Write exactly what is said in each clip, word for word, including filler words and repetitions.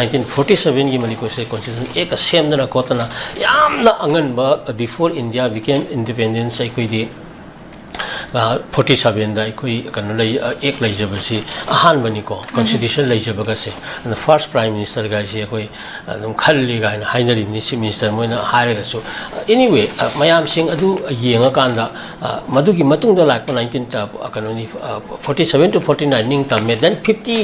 Nineteen forty ꯁꯕꯦꯟꯒꯤ ꯃꯅꯤꯄꯨꯔꯁꯦ constitution ꯑꯦꯛꯀ ꯁꯦꯝꯗꯅ ꯈꯣꯠꯇꯅ ꯌꯥꯝꯅ ꯑꯉꯟꯕ, before India became independence, ꯑꯩꯈꯣꯏꯗꯤ ꯐꯣꯔꯇꯤ ꯁꯕꯦꯟꯗ ꯑꯩꯈꯣꯏ ꯀꯩꯅꯣ ꯂꯩ, ꯑꯦꯛ ꯂꯩꯖꯕꯁꯤ ꯑꯍꯥꯟꯕꯅꯤꯀꯣ, ꯀꯣꯟꯁꯇꯤꯇ꯭ꯌꯨꯁꯟ ꯂꯩꯖꯕꯒꯁꯦ꯫ ꯑꯗꯨꯅ ꯐꯥꯔꯁ ꯄ꯭ꯔꯥꯏꯝ ꯃꯤꯅꯤꯁꯇꯔꯒꯁꯦ ꯑꯩꯈꯣꯏ ꯑꯗꯨꯝ ꯈꯜꯂꯤ ꯀꯥꯏꯅ ꯍꯥꯏꯅꯔꯤꯕꯅꯤ, ꯆꯤꯐ ꯃꯤꯅꯤꯁꯇꯔ ꯃꯣꯏꯅ ꯍꯥꯏꯔꯒꯁꯨ꯫ ꯑꯦꯅꯤꯋꯦ, ꯃꯌꯥꯝꯁꯤꯡ ꯑꯗꯨ ꯌꯦꯡꯉꯀꯥꯟꯗ, ꯃꯗꯨꯒꯤ ꯃꯇꯨꯡꯗ ꯂꯥꯛꯄ ꯅꯥꯏꯟꯇꯤꯟ, ꯀꯩꯅꯣꯅꯤ, forty seven to forty nine ꯅꯤꯡꯇꯝꯃꯦ꯫ ꯗꯦꯟ ꯐꯤꯐꯇꯤ,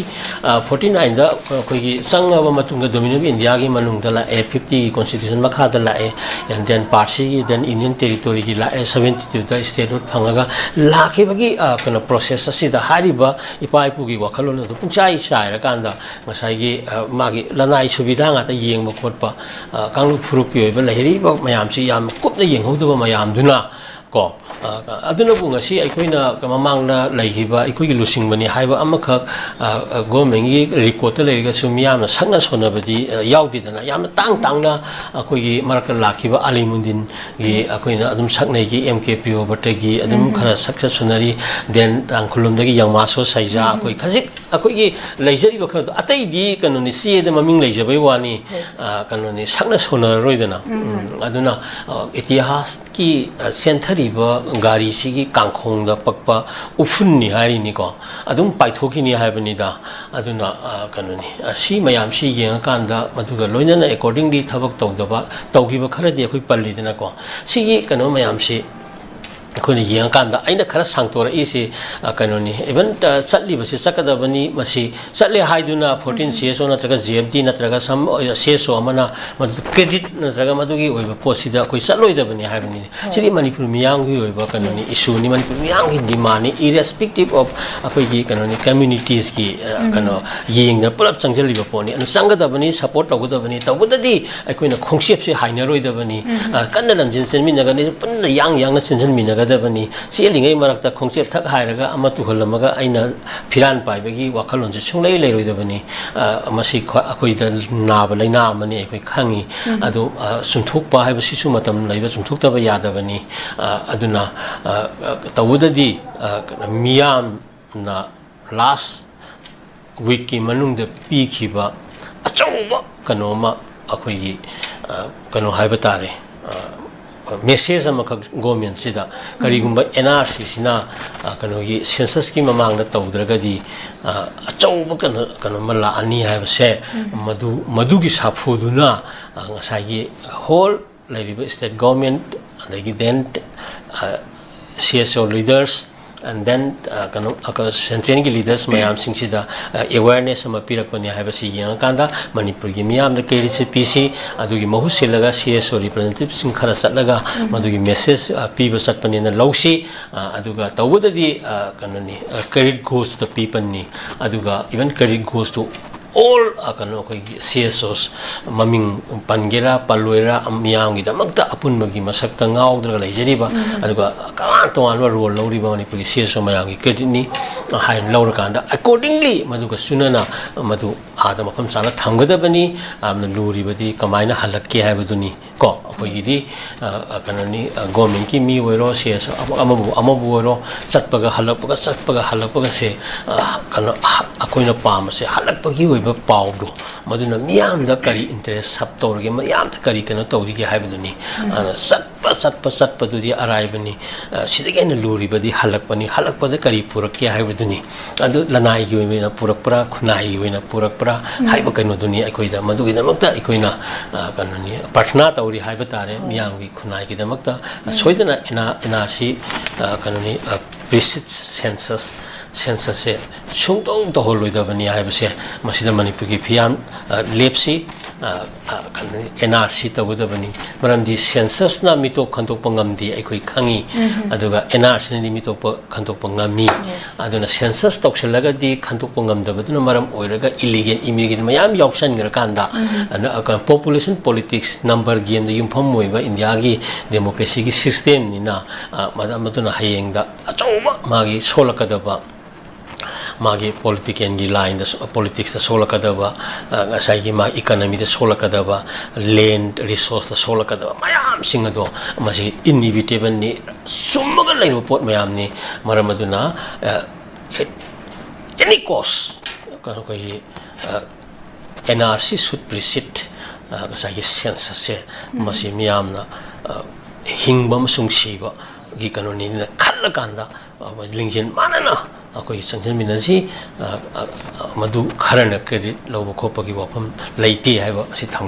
ꯐꯣꯔꯇꯤ ꯅꯥꯏꯟꯗ ꯑꯩꯈꯣꯏꯒꯤ ꯆꯪꯉꯕ ꯃꯇꯨꯡꯗ ꯗꯣꯃꯤꯅꯤꯌꯟ ꯑꯣꯐ ꯏꯟꯗꯤꯌꯥꯒꯤ ꯃꯅꯨꯡꯗ ꯂꯥꯛꯑꯦ, ꯐꯤꯐꯇꯤꯒꯤ ꯀꯣꯟꯁꯇꯤꯇ꯭ꯌꯨꯁꯟ ꯃꯈꯥꯗ ꯂꯥꯛꯑꯦ, ꯑꯦꯟ ꯗꯦꯟ ꯄꯥꯔꯁꯤꯒꯤ, ꯗꯦꯟ ꯌꯨꯅꯤꯌꯟ ꯇꯦꯔꯤꯇꯣꯔꯤꯒꯤ ꯂꯥꯛꯑꯦ, ꯁꯕꯦꯟꯇꯤ ꯇꯨꯗ ꯁ꯭ꯇꯦꯠꯍꯨꯗ ꯐꯪꯉꯒ ꯂꯥꯛꯈꯤꯕꯒꯤ, ꯑ, ꯀꯩꯅꯣ, ꯄ꯭ꯔꯣꯁꯦꯁ ꯑꯁꯤꯗ ꯍꯥꯏꯔꯤꯕ ꯏꯄꯥ ꯏꯄꯨꯒꯤ ꯋꯥꯈꯜꯂꯣꯟ ꯑꯗꯨ ꯄꯨꯡꯆꯥꯏ ꯆꯥꯏꯔꯀꯥꯟꯗ ꯉꯁꯥꯏꯒꯤ, ꯑ, ꯃꯥꯒꯤ ꯂꯅꯥꯏ ꯁꯨꯕꯤꯙꯥ ꯉꯥꯛꯇ ꯌꯦꯡꯕ ꯈꯣꯠꯄ, ꯑ, ꯀꯥꯡꯂꯨꯞ ꯐꯨꯔꯨꯞꯀꯤ ꯑꯣꯏꯕ ꯂꯩꯔꯤꯕ ꯃꯌꯥꯝꯁꯤ ꯌꯥꯝ ꯀꯨꯞꯅ ꯌꯦꯡꯍꯧꯗꯕ ꯃꯌꯥꯝꯗꯨꯅ ꯀꯣ, ꯑ, ꯑꯗꯨꯅꯕꯨ ꯉꯁꯤ ꯑꯩꯈꯣꯏꯅ ꯃꯃꯥꯡꯗ ꯂꯩꯈꯤꯕ ꯑꯩꯈꯣꯏꯒꯤ ꯂꯨꯆꯤꯡꯕꯅꯤ ꯍꯥꯏꯕ ꯑꯃꯈꯛ, ꯑ, ꯑ, ꯒꯣꯔꯃꯦꯟꯒꯤ ꯔꯦꯀꯣꯔꯠꯇ ꯂꯩꯔꯒꯁꯨ ꯃꯤꯌꯥꯝꯅ ꯁꯛꯅ ꯁꯣꯟꯅꯕꯗꯤ, ꯑ, ꯌꯥꯎꯗꯦꯗꯅ꯫ ꯌꯥꯝꯅ ꯇꯥꯡ ꯇꯥꯡꯅ ꯑꯩꯈꯣꯏꯒꯤ ꯃꯔꯛꯇ ꯂꯥꯛꯈꯤꯕ ꯑꯂꯤꯃꯨꯗꯤꯟꯒꯤ ꯑꯩꯈꯣꯏꯅ ꯑꯗꯨꯝ ꯁꯛꯅꯩꯒꯤ, ꯑꯦꯝ ꯀꯦ ꯄꯤ ꯑꯣꯕꯔꯇꯒꯤ ꯑꯗꯨꯝ ꯈꯔ ꯁꯛꯅ ꯁꯣꯟꯅꯔꯤ꯫ ꯗꯦꯟ ꯇꯥꯡꯈꯨꯜꯂꯣꯝꯗꯒꯤ ꯌꯪꯃꯥꯁꯣ ꯁꯩꯖꯥ, ꯑꯩꯈꯣꯏ ꯈꯖꯤꯛ ꯑꯩꯈꯣꯏꯒꯤ ꯂꯩꯖꯔꯤꯕ ꯈꯔꯗꯣ, ꯑꯇꯩꯗꯤ ꯀꯩꯅꯣꯅꯤ, ꯆꯦꯗ ꯃꯃꯤꯡ ꯂꯩꯖꯕꯩ ꯋꯥꯅꯤ꯫ ꯑ, ꯀꯩꯅꯣꯅꯤ, ꯁꯛꯅ ꯁꯣꯟꯅꯔꯔꯣꯏꯗꯅ꯫ ꯎꯝ, ꯑꯗꯨꯅ, ꯑ, ꯏꯇꯤꯍꯥꯁꯀꯤ, ꯑ, ꯆꯦꯟꯊꯔꯤꯕ ꯒꯥꯔꯤꯁꯤꯒꯤ ꯀꯥꯡꯈꯣꯡꯗ ꯄꯛꯄ ꯎꯐꯨꯟꯅꯤ ꯍꯥꯏꯔꯤꯅꯤꯀꯣ, ꯑꯗꯨꯝ ꯄꯥꯏꯊꯣꯛꯈꯤꯅꯤ ꯍꯥꯏꯕꯅꯤꯗ꯫ ꯑꯗꯨꯅ, ꯑ, ꯀꯩꯅꯣꯅꯤ, ꯑ, ꯁꯤ ꯃꯌꯥꯝꯁꯤ ꯌꯦꯡꯉꯀꯥꯟꯗ, ꯃꯗꯨꯒ ꯂꯣꯏꯅꯅ accordingly ꯊꯕꯛ ꯇꯧꯗꯕ, ꯇꯧꯈꯤꯕ ꯈꯔꯗꯤ ꯑꯩꯈꯣꯏ ꯄꯜꯂꯤꯗꯅꯀꯣ꯫ ꯁꯤꯒꯤ ꯀꯩꯅꯣ ꯃꯌꯥꯝꯁꯤ ꯑꯩꯈꯣꯏꯅ ꯌꯦꯡꯉꯀꯥꯟꯗ ꯑꯩꯅ ꯈꯔ ꯁꯥꯡꯇꯣꯔꯛꯏꯁꯤ, ꯑ, ꯀꯩꯅꯣꯅꯤ, even, ꯑ, ꯆꯠꯂꯤꯕꯁꯤ ꯆꯠꯀꯗꯕꯅꯤ, ꯃꯁꯤ ꯆꯠꯂꯦ ꯍꯥꯏꯗꯨꯅ ꯐꯣꯔꯇꯤꯟ ꯁꯤ ꯑꯦꯁ ꯑꯣ ꯅꯠꯇ꯭ꯔꯒ ꯖꯤ ꯑꯦꯐ ꯗꯤ ꯅꯠꯇ꯭ꯔꯒ some, ꯑ, ꯁꯤ ꯑꯦꯁ ꯑꯣ ꯑꯃꯅ ꯃꯗꯨ ꯀ꯭ꯔꯦꯗꯤꯠ ꯅꯠꯇ꯭ꯔꯒ ꯃꯗꯨꯒꯤ ꯑꯣꯏꯕ ꯄꯣꯠꯁꯤꯗ ꯑꯩꯈꯣꯏ ꯆꯠꯂꯣꯏꯗꯕꯅꯤ ꯍꯥꯏꯕꯅꯤ꯫ ꯁꯤꯗꯤ ꯃꯅꯤꯄꯨꯔ ꯃꯤꯌꯥꯝꯒꯤ ꯑꯣꯏꯕ ꯀꯩꯅꯣꯅꯤ, ꯏꯁꯨꯅꯤ, ꯃꯅꯤꯄꯨꯔ ꯃꯤꯌꯥꯝꯒꯤ ꯗꯤꯃꯥꯟꯅꯤ, irrespective of ꯑꯩꯈꯣꯏꯒꯤ ꯀꯩꯅꯣꯅꯤ, ꯀꯝꯃ꯭ꯌꯨꯅꯤꯇꯤꯁꯀꯤ, ꯑ, ꯀꯩꯅꯣ, ꯌꯦꯡꯗꯅ ꯄꯨꯂꯞ ꯆꯪꯁꯤꯜꯂꯤꯕ ꯄꯣꯠꯅꯤ꯫ ꯑꯗꯨ ꯆꯪꯒꯗꯕꯅꯤ, ꯁꯄꯣꯔꯠ ꯇꯧꯒꯗꯕꯅꯤ꯫ ꯇꯧꯕꯗꯗꯤ ꯑꯩꯈꯣꯏꯅ ꯈꯣꯡꯆꯦꯞꯁꯦ ꯍꯥꯏꯅꯔꯣꯏꯗꯕꯅꯤ꯫ ꯑ, ꯀꯟꯅ ꯂꯝꯖꯦꯟ ꯆꯦꯟꯃꯤꯟꯅꯒꯅꯤ, ꯄꯨꯟꯅ ꯌꯥꯡ ꯌꯥꯡꯅ ꯆꯦꯟꯁꯤꯟꯃꯤꯟꯅꯒꯗꯕꯅꯤ꯫ ꯆꯦꯜꯂꯤꯉꯩ ꯃꯔꯛꯇ ꯈꯣꯡꯆꯦꯞ ꯊꯛ ꯍꯥꯏꯔꯒ ꯑꯃ ꯇꯨꯍꯜꯂꯝꯃꯒ ꯑꯩꯅ ꯐꯤꯔꯥꯟ ꯄꯥꯏꯕꯒꯤ ꯋꯥꯈꯜꯂꯣꯟꯁꯦ ꯁꯨꯡꯂꯩ ꯂꯩꯔꯣꯏꯗꯕꯅꯤ꯫ ꯑ, ꯃꯁꯤ ꯈ-, ꯑꯩꯈꯣꯏꯗ ꯅꯥꯕ ꯂꯥꯏꯅꯥ ꯑꯃꯅꯤ ꯑꯩꯈꯣꯏ ꯈꯪꯉꯤ꯫ ꯑꯗꯨ, ꯑ, ꯆꯨꯝꯊꯣꯛꯄ ꯍꯥꯏꯕꯁꯤꯁꯨ ꯃꯇꯝ ꯂꯩꯕ, ꯆꯨꯝꯊꯣꯛꯇꯕ ꯌꯥꯗꯕꯅꯤ꯫ ꯑ, ꯑꯗꯨꯅ, ꯑ, ꯑ, ꯇꯧꯕꯗꯗꯤ, ꯑ, ꯀꯩꯅꯣ, ꯃꯤꯌꯥꯝꯅ ꯂꯥꯁ ꯋꯤꯛꯀꯤ ꯃꯅꯨꯡꯗ ꯄꯤꯈꯤꯕ ꯑꯆꯧꯕ ꯀꯩꯅꯣ ꯑꯃ ꯑꯩꯈꯣꯏꯒꯤ, ꯑ, ꯀꯩꯅꯣ ꯍꯥꯏꯕ ꯇꯥꯔꯦ, ꯑ, ꯃꯦꯁꯦꯖ ꯑꯃꯈꯛ ꯒꯣꯔꯃꯦꯟꯁꯤꯗ, ꯀꯔꯤꯒꯨꯝꯕ ꯑꯦꯟ ꯑꯥꯔ ꯁꯤꯁꯤꯅ, ꯑ, ꯀꯩꯅꯣꯒꯤ ꯁꯦꯟꯁꯁꯀꯤ ꯃꯃꯥꯡꯗ ꯇꯧꯗ꯭ꯔꯒꯗꯤ, ꯑ, ꯑꯆꯧꯕ ꯀꯩꯅꯣ, ꯀꯩꯅꯣ ꯑꯃ ꯂꯥꯛꯑꯅꯤ ꯍꯥꯏꯕꯁꯦ, ꯃꯗꯨ, ꯃꯗꯨꯒꯤ ꯁꯥꯐꯨꯗꯨꯅ, ꯑ, ꯉꯁꯥꯏꯒꯤ ꯍꯣꯜ ꯂꯩꯔꯤꯕ ꯁ꯭ꯇꯦꯠ ꯒꯣꯔꯃꯦꯟ, ꯑꯗꯒꯤ ꯗꯦꯟ, ꯑ, ꯁꯤ ꯑꯦꯁ ꯑꯣ ꯂꯤꯗꯔꯁ, and then, ꯑ, ꯀꯩꯅꯣ, ꯑ, ꯀ-, ꯁꯦꯟꯇ꯭ꯔꯦꯜꯒꯤ ꯂꯤꯗꯔꯁ ꯃꯌꯥꯝꯁꯤꯡꯁꯤꯗ, ꯑ, ꯑꯦꯋꯦꯔꯅꯦꯁ ꯑꯃ ꯄꯤꯔꯛꯄꯅꯤ ꯍꯥꯏꯕꯁꯤ ꯌꯦꯡꯉꯀꯥꯟꯗ ꯃꯅꯤꯄꯨꯔꯒꯤ ꯃꯤꯌꯥꯝꯗ ꯀ꯭ꯔꯦꯗꯤꯠꯁꯦ ꯄꯤꯁꯤ, ꯑꯗꯨꯒꯤ ꯃꯍꯨꯠ ꯁꯤꯜꯂꯒ ꯁꯤ ꯑꯦꯁ ꯑꯣ ꯔꯤꯄ꯭ꯔꯖꯦꯟꯇꯦꯇꯤꯚꯁꯤꯡ ꯈꯔ ꯆꯠꯂꯒ ꯃꯗꯨꯒꯤ ꯃꯦꯁꯦꯖ, ꯑ, ꯄꯤꯕ ꯆꯠꯄꯅꯦꯅ ꯂꯧꯁꯤ꯫ ꯑ, ꯑꯗꯨꯒ ꯇꯧꯕꯗꯗꯤ, ꯑ, ꯀꯩꯅꯣꯅꯤ, ꯑ, credit goes to the people ꯅꯤ꯫ ꯑꯗꯨꯒ even credit goes to all, ꯑ, ꯀꯩꯅꯣ, ꯑꯩꯈꯣꯏꯒꯤ ꯁꯤ ꯑꯦꯁ ꯑꯣꯁ ꯃꯃꯤꯡ ꯄꯟꯒꯦꯔꯥ ꯄꯜꯂꯣꯏꯔꯥ, ꯃꯤꯌꯥꯝꯒꯤꯗꯃꯛꯇ ꯑꯄꯨꯟꯕꯒꯤ ꯃꯁꯛꯇ ꯉꯥꯎꯗ꯭ꯔꯒ ꯂꯩꯖꯔꯤꯕ, ꯑꯗꯨꯒ ꯇꯣꯉꯥꯟ ꯇꯣꯉꯥꯟꯕ ꯔꯣꯜ ꯂꯧꯔꯤꯕ ꯃꯅꯤꯄꯨꯔꯒꯤ ꯁꯤ ꯑꯦꯁ ꯑꯣ ꯃꯌꯥꯝꯒꯤ ꯀ꯭ꯔꯦꯗꯤꯠꯅꯤ ꯍꯥꯏꯅ ꯂꯧꯔꯀꯥꯟꯗ, ꯑꯦꯀꯣꯔꯗꯤꯡꯂꯤ ꯃꯗꯨꯒ ꯆꯨꯅꯅ ꯃꯗꯨ ꯑꯥꯗ ꯃꯐꯝ ꯆꯥꯅ ꯊꯝꯒꯗꯕꯅꯤ꯫ ꯌꯥꯝꯅ ꯂꯨꯔꯤꯕꯗꯤ ꯀꯃꯥꯏꯅ ꯍꯜꯂꯛꯀꯦ ꯍꯥꯏꯕꯗꯨꯅꯤ꯫ ꯀꯣ, ꯑꯩꯈꯣꯏꯒꯤꯗꯤ, ꯑ, ꯑ, ꯀꯩꯅꯣꯅꯤ, ꯑ, ꯒꯣꯔꯃꯦꯟꯒꯤ ꯃꯤ ꯑꯣꯏꯔꯣ, ꯁꯤ ꯑꯦꯁ ꯑꯃ-, ꯑꯃꯕꯨ, ꯑꯃꯕꯨ ꯑꯣꯏꯔꯣ, ꯆꯠꯄꯒ ꯍꯜꯂꯛꯄꯒ, ꯆꯠꯄꯒ ꯍꯜꯂꯛꯄꯒꯁꯦ, ꯑ, ꯀꯩꯅꯣ, ꯑ, ꯑꯩꯈꯣꯏꯅ ꯄꯥꯝꯕꯁꯦ ꯍꯜꯂꯛꯄꯒꯤ ꯑꯣꯏꯕ ꯄꯥꯎꯗꯣ, ꯃꯗꯨꯅ ꯃꯤꯌꯥꯝꯗ ꯀꯔꯤ ꯏꯟꯇꯔꯦꯁ ꯁꯞ ꯇꯧꯔꯤꯒꯦ, ꯃꯤꯌꯥꯝꯗ ꯀꯔꯤ ꯀꯩꯅꯣ ꯇꯧꯔꯤꯒꯦ ꯍꯥꯏꯕꯗꯨꯅꯤ꯫ ꯑꯗꯨꯅ ꯆꯠꯄ, ꯆꯠꯄ, ꯆꯠꯄꯗꯨꯗꯤ ꯑꯔꯥꯏꯕꯅꯤ꯫ ꯑ, ꯁꯤꯗꯒꯤ ꯍꯦꯟꯅ ꯂꯨꯔꯤꯕꯗꯤ ꯍꯜꯂꯛꯄꯅꯤ꯫ ꯍꯜꯂꯛꯄꯗ ꯀꯔꯤ ꯄꯨꯔꯛꯀꯦ ꯍꯥꯏꯕꯗꯨꯅꯤ꯫ ꯑꯗꯨ ꯂꯅꯥꯏꯒꯤ ꯑꯣꯏꯅ ꯄꯨꯔꯛꯄ꯭ꯔꯥ, ꯈꯨꯟꯅꯥꯏꯒꯤ ꯑꯣꯏꯅ ꯄꯨꯔꯛꯄ꯭ꯔꯥ ꯍꯥꯏꯕ ꯀꯩꯅꯣꯗꯨꯅꯤ ꯑꯩꯈꯣꯏꯗ꯫ ꯃꯗꯨꯒꯤꯗꯃꯛꯇ ꯑꯩꯈꯣꯏꯅ, ꯑ, ꯀꯩꯅꯣꯅꯤ, ꯄ꯭ꯔꯊꯅꯥ ꯇꯧꯔꯤ ꯍꯥꯏꯕ ꯇꯥꯔꯦ꯫ ꯃꯤꯌꯥꯝꯒꯤ ꯈꯨꯟꯅꯥꯏꯒꯤꯗꯃꯛꯇ, ꯑ, ꯁꯣꯏꯗꯅ and R, and R C, ꯑ, ꯀꯩꯅꯣꯅꯤ, ꯑ, ꯄ꯭ꯔꯤꯁꯤꯠ ꯁꯦꯟꯁꯁ, ꯁꯦꯟꯁꯁꯁꯦ ꯁꯨꯡꯇꯧ ꯇꯧꯍꯜꯂꯣꯏꯗꯕꯅꯤ ꯍꯥꯏꯕꯁꯦ ꯃꯁꯤꯗ ꯃꯅꯤꯄꯨꯔꯒꯤ ꯐꯤꯌꯥꯝ, ꯑ, ꯂꯦꯞꯁꯤ꯫ ꯑ, ꯑ, ꯀꯩꯅꯣꯅꯤ, ꯑꯦꯟ ꯑꯥꯔ ꯁꯤ ꯇꯧꯒꯗꯕꯅꯤ꯫ ꯃꯔꯝꯗꯤ ꯁꯦꯟꯁꯁꯅ ꯃꯤꯇꯣꯞ ꯈꯟꯗꯣꯛꯄ ꯉꯝꯗꯦ, ꯑꯩꯈꯣꯏ ꯈꯪꯉꯤ꯫ ꯑꯗꯨꯒ ꯑꯦꯟ ꯑꯥꯔ ꯁꯤꯅꯗꯤ ꯃꯤꯇꯣꯞꯄ ꯈꯟꯗꯣꯛꯄ ꯉꯝꯃꯤ꯫ ꯑꯗꯨꯅ ꯁꯦꯟꯁꯁ ꯇꯧꯁꯤꯜꯂꯒꯗꯤ ꯈꯟꯗꯣꯛꯄ ꯉꯝꯗꯕꯗꯨꯅ ꯃꯔꯝ ꯑꯣꯏꯔꯒ ꯏꯂꯤꯒꯦꯜ ꯏꯃꯤꯒ꯭ꯔꯦꯟ ꯃꯌꯥꯝ ꯌꯥꯎꯁꯟꯈ꯭ꯔꯀꯥꯟꯗ, ꯑꯗꯨꯅ, ꯑ, ꯄꯣꯄꯨꯂꯦꯁꯟ ꯄꯣꯂꯤꯇꯤꯛꯁ, ꯅꯝꯕꯔ ꯒꯦꯝꯗ ꯌꯨꯝꯐꯝ ꯑꯣꯏꯕ ꯏꯟꯗꯤꯌꯥꯒꯤ ꯗꯦꯃꯣꯀ꯭ꯔꯦꯁꯤꯒꯤ ꯁꯤꯁꯇꯦꯝꯅꯤꯅ, ꯑ, ꯃꯗ-, ꯃꯗꯨꯅ ꯍꯌꯦꯡꯗ ꯑꯆꯧꯕ ꯃꯥꯒꯤ ꯁꯣꯛꯂꯛꯀꯗꯕ, ꯃꯥꯒꯤ ꯄꯣꯂꯤꯇꯤꯀꯦꯜꯒꯤ ꯂꯥꯏꯟꯗ ꯁꯣ-, ꯄꯣꯂꯤꯇꯤꯛꯁꯇ ꯁꯣꯛꯂꯛꯀꯗꯕ, ꯑ, ꯉꯁꯥꯏꯒꯤ ꯃꯥ ꯏꯀꯅꯃꯤꯗ ꯁꯣꯛꯂꯛꯀꯗꯕ, ꯂꯦꯟ ꯔꯤꯁꯣꯔꯁꯇ ꯁꯣꯛꯂꯛꯀꯗꯕ ꯃꯌꯥꯝꯁꯤꯡ ꯑꯗꯣ ꯃꯁꯤ ꯏꯟꯏꯕꯤꯇꯦꯕꯜꯅꯤ, ꯆꯨꯝꯃꯒ ꯂꯩꯔꯕ ꯄꯣꯠ ꯃꯌꯥꯝꯅꯤ꯫ ꯃꯔꯝ ꯑꯗꯨꯅ, ꯑ, at any cost, ꯑꯩꯈꯣꯏꯒꯤ, ꯑ, N R C should precede, ꯑ, ꯉꯁꯥꯏꯒꯤ ꯁꯦꯟꯁꯁꯁꯦ, ꯃꯁꯤ ꯃꯤꯌꯥꯝꯅ, ꯑ, ꯍꯤꯡꯕ ꯑꯃꯁꯨꯡ ꯁꯤꯕꯒꯤ ꯀꯩꯅꯣꯅꯤꯅ ꯈꯜꯂꯀꯥꯟꯗ, ꯑ, ꯂꯤꯡꯖꯦꯜ ꯃꯥꯟꯅꯅ ꯑꯩꯈꯣꯏ ꯆꯪꯁꯤꯟꯃꯤꯟꯅꯁꯤ꯫ ꯑ, ꯑ, ꯑ, ꯃꯗꯨ ꯈꯔꯅ credit ꯂꯧꯕ ꯈꯣꯠꯄꯒꯤ ꯋꯥꯐꯝ ꯂꯩꯇꯦ ꯍꯥꯏꯕ ꯑꯁꯤ ꯊꯝꯒꯦ꯫